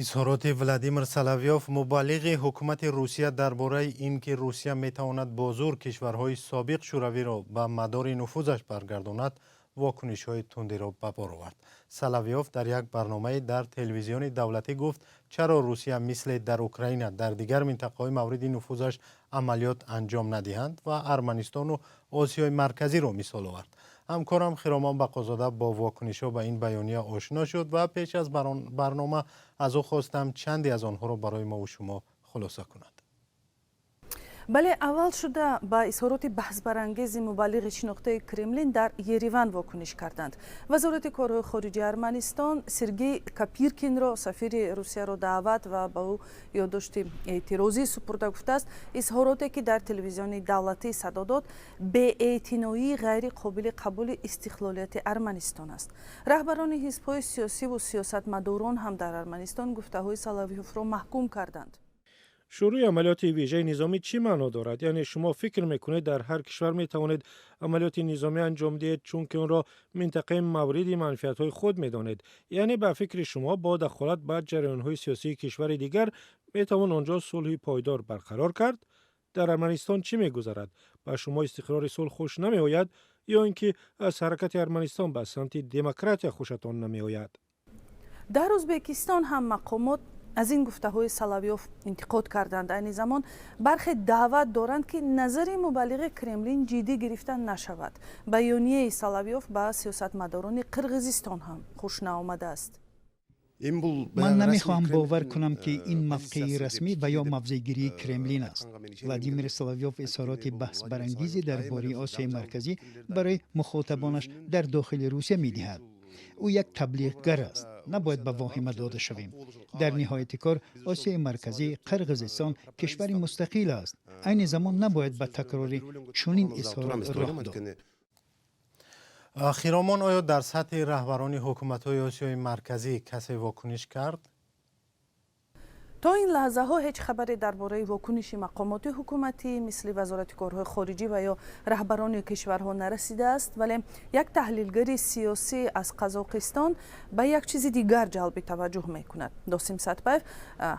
Изҳороти Владимир Соловьёв, мубаллиғи ҳукумати Русия, дар бораи ин ки Русия метавонад бо зур кишварҳои собиқ Шӯравиро ба мадори нуфузаш баргардонад, вокунишҳои тундеро ба бор овард. Соловьёв дар як барномае дар телевизиони давлатӣ гуфт, чаро Русия мисле дар Украина дар дигар минтақаҳои мавриди нуфузаш амалиёт анҷом надиҳанд ва Арманистону Осиёи Марказиро мисол овард. Ҳамкорам Хиромон Бақозода бо вокунишҳо ба ин баёния ошно шуд ва пеш аз барнома аз ӯ хостам, чанде аз онҳоро барои мову шумо хулоса кунад. Бале, аввал шуда ба изҳороти баҳсбарангези мубаллиғи шинохтаи Кремлин дар Ереван вокуниш карданд. Вазорати корҳои хориҷии Арманистон Сергей Копиркинро, сафири Русияро, даъват ва ба ӯ ёддошти эътирозӣ супурда гуфтааст, изҳороте, ки дар телевизиони давлатӣ садо дод, беэътиноии ғайри қобили қабули истиқлолияти Арманистон аст. Раҳбарони ҳизбҳои сиёсиву сиёсатмадорон ҳам дар Арманистон гуфтаҳои Соловьёвро маҳкум карданд. Шурӯи амалиёти вижаи низомӣ чӣ маъно дорад? Яъне шумо фикр мекунед, дар ҳар кишвар метавонед амалиёти низомӣ анҷом диҳед, чунки онро минтақаи мавриди манфиатҳои худ медонед? Яъне ба фикри шумо, бо дахолат ба ҷараёнҳои сиёсии кишвари дигар метавон он ҷо сулҳи пойдор барқарор кард? Дар Арманистон чӣ мегузарад? Ба шумо истиқрори сулҳ хуш намеояд ё ин ки аз ҳаракати Арманистон ба самти демократия хушатон намеояд? Дар Ӯзбекистон ҳам мақомот аз ин гуфтаҳои Соловьёв интиқод карданд. Айни замон бархе даъват доранд, ки назари мубаллиғи Кремлин ҷиддӣ гирифта нашавад. Баёнияи Соловьёв ба сиёсатмадорони Қирғизистон ҳам хуш наомадааст. Ман намехоҳам бовар кунам, ки ин мавқеи расмӣ ва ё мавзеъгирии Кремлин аст. Владимир Соловьёв изҳороти баҳсбарангезе дар бораи Осиёи Марказӣ барои мухотабонаш дар дохили Русия медиҳад. Ӯ як таблиғгар аст. Набояд ба воҳима дода шавем. Дар ниҳояти кор, Осиёи Марказӣ, Қирғизистон кишвари мустақил аст. Айни замон набояд ба такрори чунин изҳорот роҳ дод. Хиромон, оё дар сатҳи раҳбарони ҳукуматҳои Осиёи Марказӣ касе вокуниш кард? То ин лаҳзаҳо ҳеҷ хабаре дар бораи вокуниши мақомоти ҳукуматӣ, мисли Вазорати корҳои хориҷӣ ва ё раҳбарони кишварҳо, нарасидааст. Вале як таҳлилгари сиёсӣ аз Қазоқистон ба як чизи дигар ҷалби таваҷҷӯҳ мекунад. Досим Сатпаев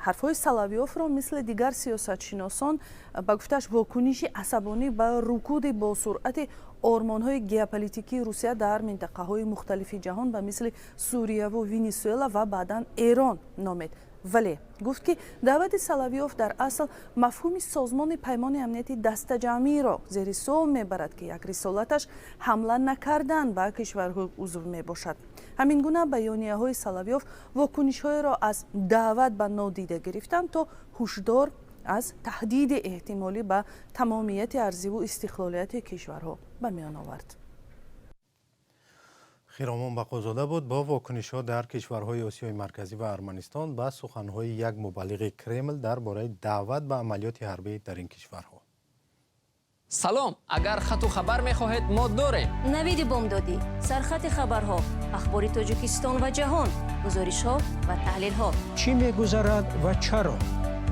ҳарфҳои Соловьёвро, мисли дигар сиёсатшиносон, ба гуфтааш, вокуниши асабонӣ ба рукуди босуръати ормонҳои геополитикии Русия дар минтақаҳои мухталифи ҷаҳон, ба мисли Сурияву Венесуэла ва баъдан Эрон номид. Вале гуфт, ки даъвати Соловьёв дар асл мафҳуми Созмони Паймони Амнияти Дастаҷамъиро зери суол мебарад, ки як рисолаташ ҳамла накардан ба кишварҳои узв мебошад. Ҳамин гуна баёнияҳои Соловьёв вокунишҳоеро аз даъват ба нодида гирифтан то ҳушдор аз таҳдиди эҳтимолӣ ба тамомияти арзиву истиқлолияти кишварҳо ба миён овард. Хиромон Бақозода буд бо вокунишҳо дар кишварҳои Осиёи Марказӣ ва Арманистон ба суханҳои як мубаллиғи Кремл дар бораи даъват ба амалиёти ҳарбӣ дар ин кишварҳо. Салом! Агар хату хабар мехоҳед, мо дорем. Навиди бомдодӣ, сархати хабарҳо, ахбори Тоҷикистон ва ҷаҳон, гузоришҳо ва таҳлилҳо. Чӣ мегузарад ва чаро?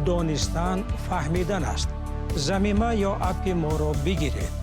Донистан фаҳмидан аст. Замима ё аппи моро бигиред.